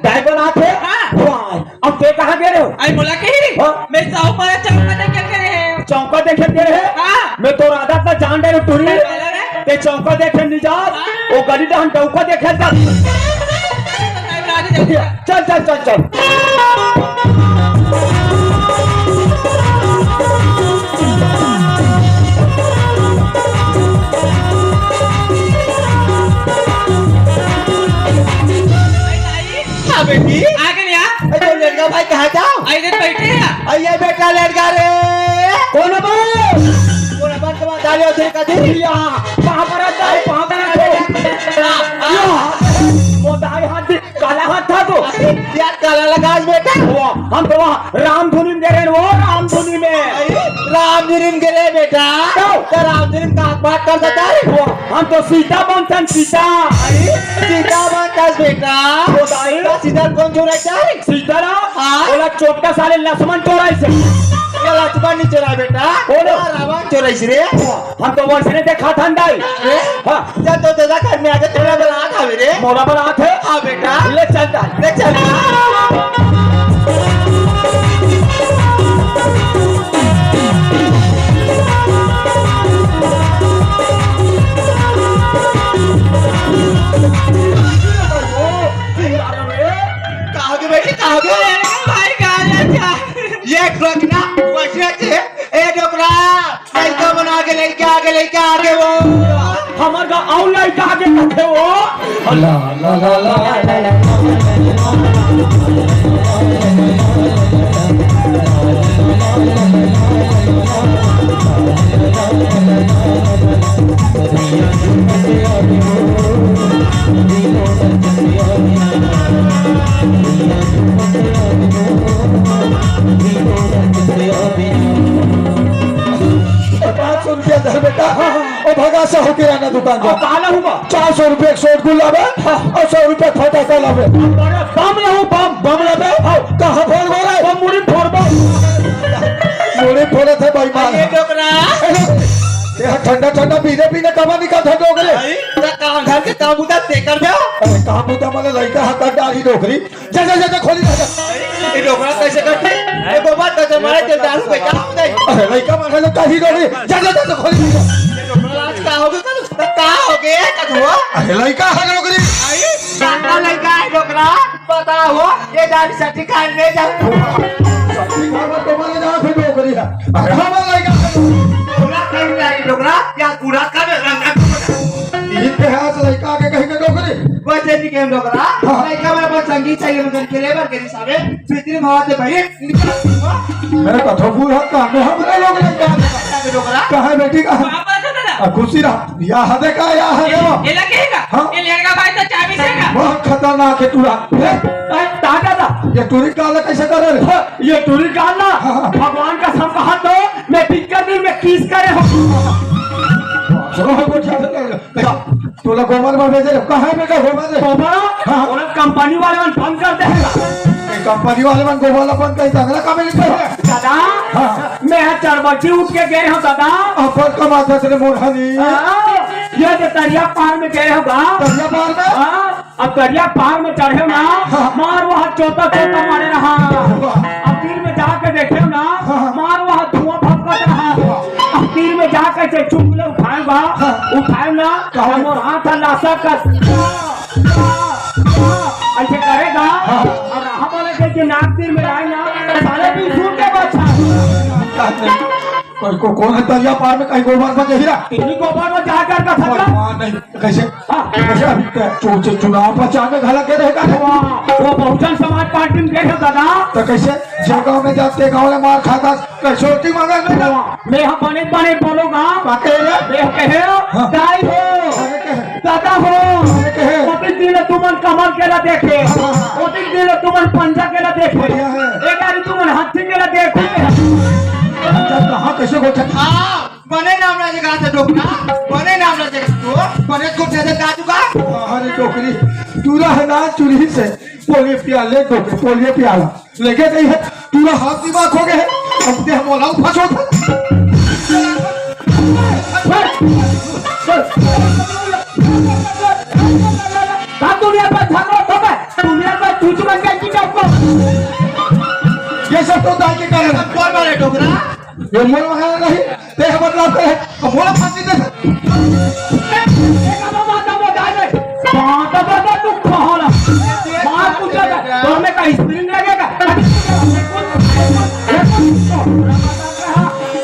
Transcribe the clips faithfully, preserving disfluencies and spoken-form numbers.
चाय बनात हे? हाँ। वाह, अब ते कहाँ गे रहे हो? अरे मोला कही? हाँ। मैं चौक पर चौक पर देखे गे रहे हो। चौका देखे गे रहे? हाँ। मैं तो राधा का जान डरे टूरी। मैं बोला रे। ते चौका देखे नहीं जा, हाँ। वो गली डहन डौका देखे जा। मैं राधा जाऊंगा। चल, चल, चल, चल। हाँ बेटी। आ गए यार। अरे लड़का भाई कहाँ जाओ? आ इधर बैठे हैं। अरे बेटा लड़का रे। कौन बा? कौन बा? कौन बा? डाले उधर का दे। या, वहाँ पर आ जाओ, वहाँ पर आ जाओ। या, वो दाई हाथ दे। काला हाथ था तो। यार, काला लगा आज बेटा। वो, हम तो वहाँ रामधुनी में दे रहे हैं, वो रामधुनी में। अरे, रामधुनी में गे रहे बेटा। तो? तो रामधुनी में का बात कर देता है? वो, हम तो सीता बनतन, सीता। अरे, सीता बनतस बेटा। वो दाई? तो सीता कौन चुराई था? सीता ना? हाँ। बोला चोपटा साले लक्ष्मण चुराई से। ये लक्ष्मण नहीं चुराई बेटा। बोलो। ये रावण चुराई से रे। हम तो वैसे नहीं देखा था दाई। अरे? हाँ। जब तो दादा घर में आके थोड़ा बड़ा आ था मेरे। मोला बड़ा हाथ है। हाँ बेटा। ले चल दाई। ले चल। कहाँ गए बेटी, कहाँ गए? अरे भाई, कहाँ जाता? ये रखना, वैसे थे। ए डोकरा, लइका मन आगे, लइका आगे, लइका आगे वो। हमर गाँव अउ लइका आगे कथे वो। ला, ला, ला, ला। पाँच सौ रुपया धर बेटा। ओ भगा साहू किराना दुकान जा। अब कहाँ लाहूँ बा? चार सौ रुपया के सोट गुल लाबे, हाँ। और सौ रुपया फटाका लाबे। अरे बम लाहूँ, बम। बम लाबे? हाँ। कहाँ फोड़बो रे? बम मुड़ी में फोड़बो। मुड़ी फोड़त हे बेईमान। अरे डोकरा। ए, ये ठंडा ठंडा पीने पीने कमा निकल था डोकरे। अरे, तो काम घर के काम उधर ते कर दो। अरे काम उधर माने लइका हाथ डाली डोकरी। जा, जा, जा, जा, खोली, जा, जा। ये डोकरा कैसे करते? ये गोबर तो जमाए के दारू पे काम नहीं। अरे, लइका मारे लो, कहीं डोकरी। जा, जा, जा, जा, खोली, जा। ये डोकरा आज का हो गया? तो का हो गया, कदुआ? अरे, लइका है डोकरी। अरे, काका लइका है डोकरा। बताओ, ये दारू सच्ची खान ले जा। सच्ची खान तो मारे जहाँ से डोकरी है। अरे, हमारा लइका है। पूरा कर ले डोकरा, या पूरा कर रंगा। इतिहास लइका के कहीं के डोकरी। वैसे नहीं के डोकरा, हाँ। लइका में अपन संगीत चाहिए, उनके लिए बर के हिसाबे, फिर भाव से भाई, निकल। मैं कथो पूरा काम में हमरे लोग लइका। डोकरा। कहाँ बेटी का? बाबा का दादा। आ, खुशी रहा। या हदे का, या हदे वो। ये लगे का? हाँ। ये लड़का भाई तो चाबी से का? बहुत खतरनाक है टूरा। ए, ए, दादा दा। ये टूरी काला कैसे करे रे? हाँ, ये टूरी काला। हाँ, हाँ। भगवान का सम कहा तो मैं बिकर नहीं, मैं किस करे हूँ। सुनो, हम कुछ ऐसे कर ले। तोला गोबर में भेजे रे। कहाँ है बेटा गोबर रे? गोबर? हाँ। ओला कंपनी वाले मन बंद कर दे। ये कंपनी वाले मन गोबर ला बंद कर दे। अगला काम नहीं करे। दादा, हाँ। मैं यहाँ चार बजे उठ के गए हूँ दादा। अपन कमाता तेरे मोरहनी। हाँ, ये जो दरिया पार में गए हूँ गा। दरिया पार में? हाँ, अब दरिया पार में चढ़े ना, हाँ। मार वहाँ चोता चोता मारे रहा। वाह। अब तीर में जाके देखे ना, हाँ। मार वहाँ धुआं भभकत रहा। वाह। अब तीर में जाके से चुंगले उठाए बा, हाँ। उठाए ना, कहाँ? हम और हाथ लाशा का ऐसे करेगा, हाँ। और हम वाले के नाक तीर में आए ना, साले भी सुन के बचा। कोई को कौन है दरिया पार में कहीं गोबर में जहिरा? तेरी गोबर में जाकर का कोई सका? मान नहीं। कैसे? हाँ। कैसे अभी चु-, चु-, चुनाव प्रचार में घला के रहेगा? वाह, वो बहुजन समाज पार्टी में गए हो दादा। तो कैसे? जो गाँव में जाते गाँव में मार खाता, कैसे होती मगर में? वाह, मैं हम बने बने बोलूँगा। बात है ये? मैं कहे, हाँ। दाई हो, अरे कहे। दादा हो, अरे कहे। वो दिन दिन तुमन कमल केला देखे। हाँ, हाँ। वो दिन दिन तुमन पंजा केला देखे। बढ़िया है। एक बार तुमन हाथी केला देखे। पंजा कहाँ कैसे गोठा? हाँ। बने नाम राजे का हाथ डोकरा, बने नाम राजे का तो, बने को ज्यादा का चुका। अरे डोकरी, तू रह ना चुरी से, पोलियो पियाले डोकरी, पोलियो पियाला। लेके गई है, तू रह हाथ दिमाग हो गए है, अब ते हम ओला फंसो था। का दुनिया पर झगड़ा हो गए? दुनिया में चूचू का ये मोर मकान नहीं, ते हमर नाम पे है, तो मोला फांसी दे। ए, ए, बाबा, बाबा, बाबा, बाबा, तू कहाँ ला? मार पूछा था, तो हमें का स्प्रिंग लगेगा?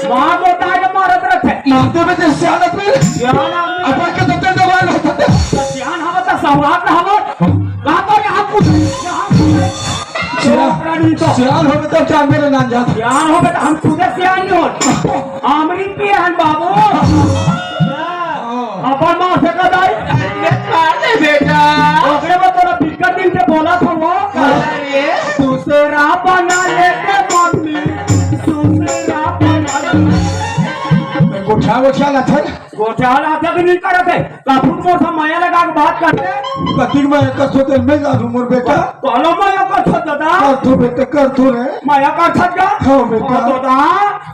मार बोलता है, मारत रहते। मारते में तो सियान आदमी। सियान आदमी। अपन के तो दंड दबाए रहते। तो सियान हवा तो सवाल ना हवा। कहाँ तो यहाँ पूछ, यहाँ पूछ। सियान, सियान होबे तब जान मेरे नाम जात। सियान होबे तो हम खुदे सियान नहीं हो। आमरी पिए हन बाबू। अपन माँ से का दाई? अरे मार दे बेटा। ओकरे में तोरा बिक्कट दिन के बोला था वो। अरे। दूसरा बना लेते मम्मी, दूसरा बना लेते। गोठा, गोठा ना था। गोठा ना था कि नहीं करते। काफूर मोर से माया लगा के बात करते। कतिक माया करथो तेल में जादू मोर बेटा। कालो माया करथो दादा। करथो बेटा, करथो रे। माया करथो का? हाँ बेटा। हाँ दादा।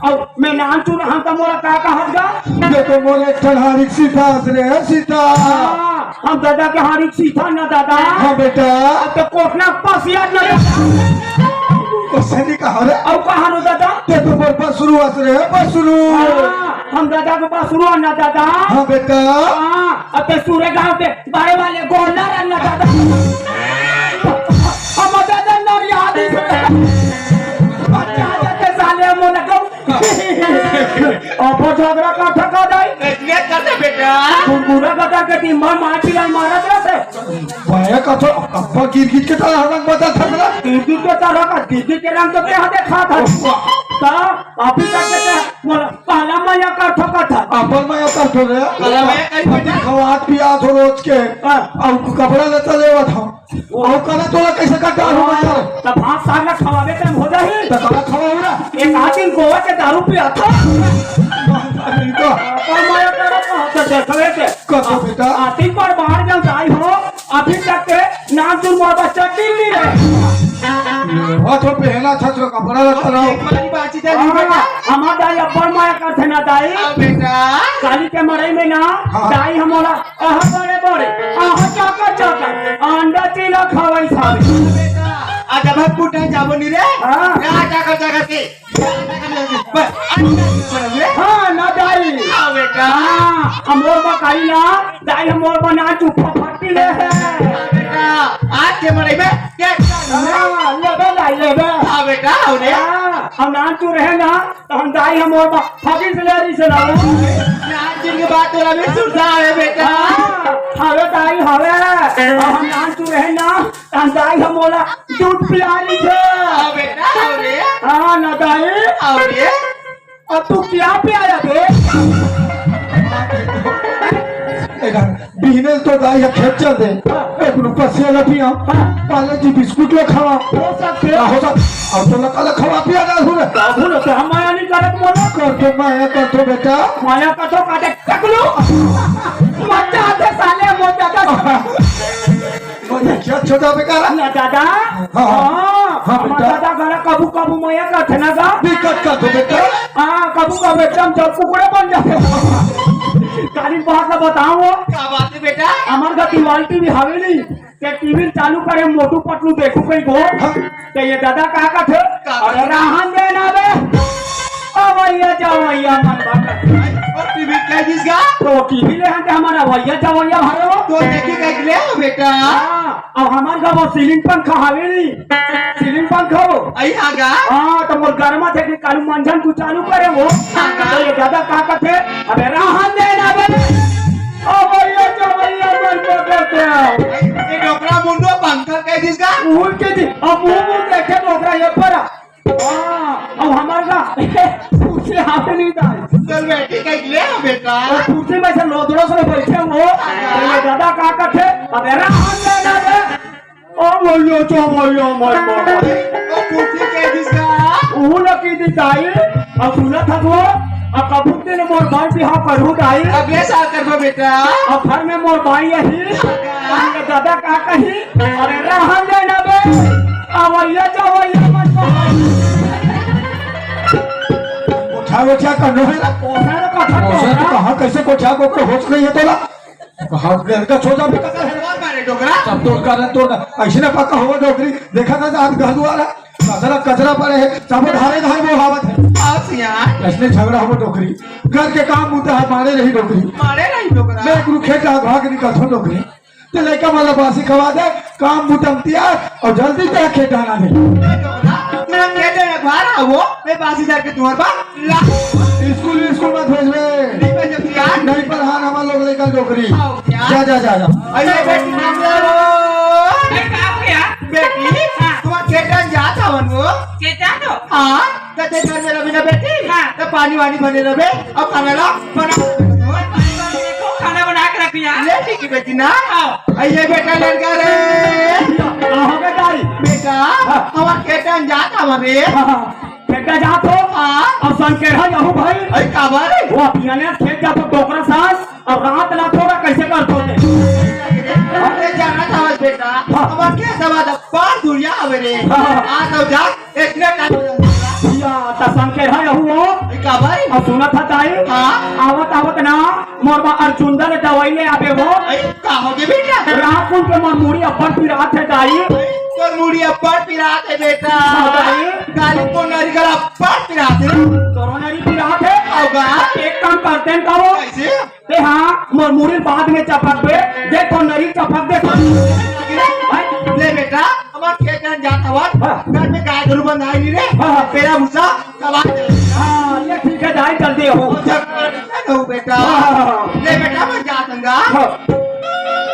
अब मैं नानचुर हन त मोला का कहत गा? ये तो मोर एक ठन हारिक सीता हस रे, सीता। हाँ, हम दादा के हारिक सीता ना दादा। हाँ बेटा। अब तो कोटना पसिया ना दादा। ओसे नहीं कहा रे। अब कहा नो दादा? ये तो मोर बसरू हस रे, बसरू। हाँ, हम दादा के बसरू ना दादा। हाँ बेटा। हाँ, अब तो सूरे गांव के बड़े वाले गोंडा रंग दादा। हम दादा नरिया दी से। बच्चा जाते साले मोला गौ। अब झगड़ा का ठका दाई। ये करते बेटा। कुरकुरा बता के टीम में मार पिलाई मारत रहते। भाया का तो अब्बा गिर गिर के तो हरंग बदल था ना। गिर गिर के तो रंग, गिर गिर के रंग तो क्या देखा था? ता अभी तक के बोला, पहला माया का ठका था। अपन माया का ठो रे। पहला माया का ही बेटा। खवात पियात हो रोज के। हाँ। अब कपड़ा लेता लेवा था। अउ करा तोला कइसे कटा हो हाँ, गया? तब भात साग ला खवाबे त हो जाही। त करा खवाऊ ना। एक आध दिन गोवा के दारू पिया था। इनका पर मैं करा कहाँ से देखवे के? कतो बेटा? आती पर बाहर जब जाई हो, अभी तक के नानचुर मोर बच्चा दिल्ली रहे। हाँ, तो पहला था तो कपड़ा लत्ता लाओ। एक बारी बाची जाए हाँ, बेटा। हमार दाई अब्बड़ माया करथे ना दाई। हाँ, बेटा। काली के मरई में ना, हाँ। दाई हमोला आहा बड़े बड़े, आहा चाकर चाकर, अंडा चीला खवाई सारे। बेटा, आज अब हम कुटा जाबो नी रे। हाँ। ना चाकर चाकर के। बस, अंडा चीला रे। हाँ, ना दाई। हाँ, बेटा। हाँ, हमोर बकाई ना, दाई हमोर बना चुप्पा फट्टी ले है। बेटा, आज के मरे में क्या हाँ, लेबे दाई, लेबे। हाँ, बेटा, हो रे। हाँ, हम नानचुर रहे ना, त हम दाई हमोर बा, फकीर से ले रही से लाओ। आज दिन के बाद तोला भी सुनता है बेटा। हाँ, हवे दाई हवे। अब हम नानचुर रहे ना, त हम दाई हमोला दूध पिला रही थे। हाँ बेटा, अरे। हाँ ना दाई। अरे। अब तू क्या पिया बे? ए, बिहने तो दाई ह खेत चल दे। हाँ। एक रुपया से लपिया। हाँ। पाले जी बिस्कुट ले खावा। हो सकते। का हो सक-, अब तो लका ले खावा पिया ना हुन। बाबू ने तो हम माया नहीं करत मोला। कर तो माया कर तो बेटा। माया कर तो काटे टकलू। मजा आते साले मोटा का। वो देखिए छोटा बेटा। ना दादा। हाँ, हाँ। हाँ, हाँ, हमार बेटा। दादा घरा कबू कबू माया करथे ना गा। दिक्कत का तो बेटा। हाँ, कबू कबू एकदम जब कुकड़े बन जाथे। काली बात ला बताओ। का बात है बेटा? हमार घर दीवाल टीवी हवे नहीं। ते टीवी चालू करे, मोटू पतलू देखू कहीं को। हाँ। ते ये दादा का कथे? का अरे कथे? रहन दे ना बे। ओ भैया, जाओ भैया, मन बात। और टीवी क्या चीज का? तो टीवी ले हन ते हमारा भैया, जाओ भैया, भाई हो। तो देखी कहीं ले बेटा। हाँ, अब हमार घर वो सीलिंग पंखा हवे नहीं। सीलिंग पंखा हो। आई हाँ गा? हाँ, तो मोर घर में थे कि कालू मंझन को चालू करे वो। हाँ गा? तो ये दादा का कथे? अबे रहन दे ना बे। ओ भैया, जो भैया, मन को करते हो। ये डोकरा मुंडो पंखा कह दिस का? उहुल के दी। अब मुंह मुंह देखे डोकरा ये पर। हाँ, अब हमार का कुर्सी हाथ नहीं था। चल बैठी कह ले बेटा। और कुर्सी में से लोदड़ो से बैठे हो। तो ये दादा का कथे? अबे रहन दे ना बे। ओ भैया, जो भैया, मर, मर, मर। ओ कुर्सी के दिस का? ऊ लकी दी दाई, अब सुनत हस वो, अब कबूते ने मोर भाई बिहाव करहू दाई। अगले साल करबो बेटा। अब घर में मोर भाई यही, अब ये दादा का कही, अरे रहन दे ना बे, अब ये जो भैया मत कहो। उठा, उठा करनो है ना? कोठा रे, कोठा, कोठा। कहाँ कैसे कोठा को, कोई होश नहीं है तोला? हाथ में हल्का छोटा भी कसा है। कौन मारे डोकरा? सब तोर का ना तोर ना। ऐसे ना पक्का होगा डोकरी। देखा था आज घर दुआर है। कचरा, कचरा पड़े हे, सब धारे धार बोहावत हे। आओ सियान। अइसने झगड़ा होवो डोकरी, घर के काम बूता हे, मारे रही डोकरी। मारे रही डोकरा। मैं गुरु खेत आ भाग निकलथो डोकरी। ते लइका मन ला बासी खवा दे, काम बूता म तियार अउ जल्दी ते खेत आना दे। ए डोकरा, तेरा खेत में घर आवो, मैं बासी धर के तुंहर बा ला। स्कूल, स्कूल मत भेजबे। नहीं भेजब सियान। नहीं पढ़ान हमर लोग लइका डोकरी। आओ सियान। जा, जा, जा, जा। अरे बेटी, नाम ले लो। अरे का हो गया? बेटी, हाँ। तुंहर खेत में जात हवन वो। खेत जात हो? हाँ, त ते घर में रबे ना बेटी। हाँ। त पानी वानी बने रबे, अउ खाना ला बना के रख दो। पानी वानी देखो, खाना बना के रख दिया। ले ठीक है बेटी ना। हाँ। अइए बेटा लड़का रे। का हो गया दाई? बेटा, हाँ। हमर खेत में जात हवन रे। हाँ, हाँ। खेत में जात हो? हाँ। अब संकेत है यहू भाई। अरे का बात है? वो अभियान खेत जात हो डोकरा सास। अब रात ला थोड़ा कैसे करथो ते? अरे जानत हवस बेटा, हाँ। हमर के सवाद अब्बड़ दुरिहा हवे रे। हाँ। आ तो जा, इतने टाइम हो जाता। या, त संकेत है यहू हो। ए, का भाई? अब सुनत ह ताई? हाँ। आवत, आवत ना, मोर बा अर्जुंदा ले दवाई ले आबे हो। ए, का हो गे बेटा? रात कुन के मोर मुड़ी अब्बड़ पिरात हे दाई। ए, तोर मुड़ी अब्बड़ पिरात हे बेटा। हाँ, दाई। काली को नरिकल अब्बड़ पिरात हे। तोरो नरी पिरात हे? होगा। एक काम करते हैं, का वो? कैसे? ते हाँ, मोर मुड़ी बाद में चपकबे, देख तो नरी चपक दे। ले बेटा, हमर खेत में जात हवन, हाँ। घर में गाय गरु बंधाई नहीं रे, हाँ, हाँ। पेड़ा भूसा खवा दे। हाँ, ले ठीक है, जाए जल्दी हो। ओ, जब हो बेटा, हाँ, हाँ, हाँ। ले बेटा, मैं जात हूँ गा। हाँ।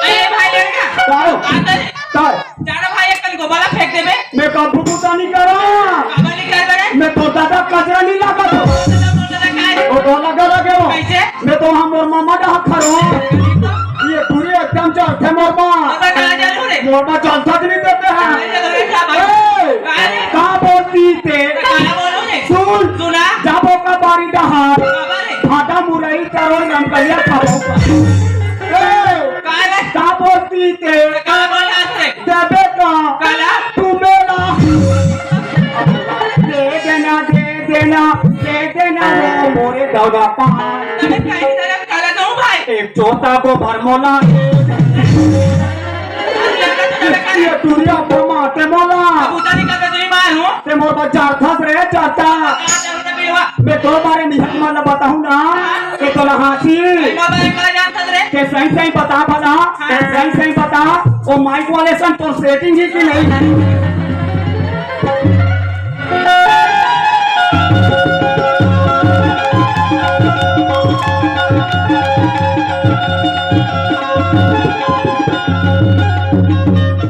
ए भाई लड़का, का हो? आ तो रे। का हो? जाना भाई, एक कन गोबर ला फेंक देबे। मैं कभू बूता नहीं करा। काबर नहीं करबे रे? मैं तो दादा कचरा नहीं लागत हो। तो दादा, तो दादा का है? वो तो लगा लगे हो। कैसे? मैं तो हम मोर मामा डहा खरो। ये पूरी एकदम चलथे मोर बा। दादा कहाँ जा रहे हो रे? मोर बा चलता नहीं देते हैं। अरे, अरे, क्या भाई? ए, का रे? का बोलती ते? का बोलो रे? सुन। सुना। जाबो का बारी डहा। काबर रे? भाटा मुरई करो रमकलिया खाबो। ए, का रे? का बोलती ते? का बोला रे? देबे का? काला? तू मेला। दे देना, दे देना, दे देना रे मोरे दौड़ा पा। अरे कहीं तरह काला दो भाई। एक चोता को भर मोला। ये दुनिया पर माते मोला। बूता नहीं करबे, नहीं मार हूँ। ते मोर बा जाथस रे, जाता। कहाँ जाथस रे, बिरवा? मैं तो बारे निहक मन बताहूँ ना, के तोला हाँसी। अरे बाबा, एक बार जाथस रे। के सही सही बता भला, के सही सही बता, वो माइक वाले सन तोर सेटिंग ही कि नहीं?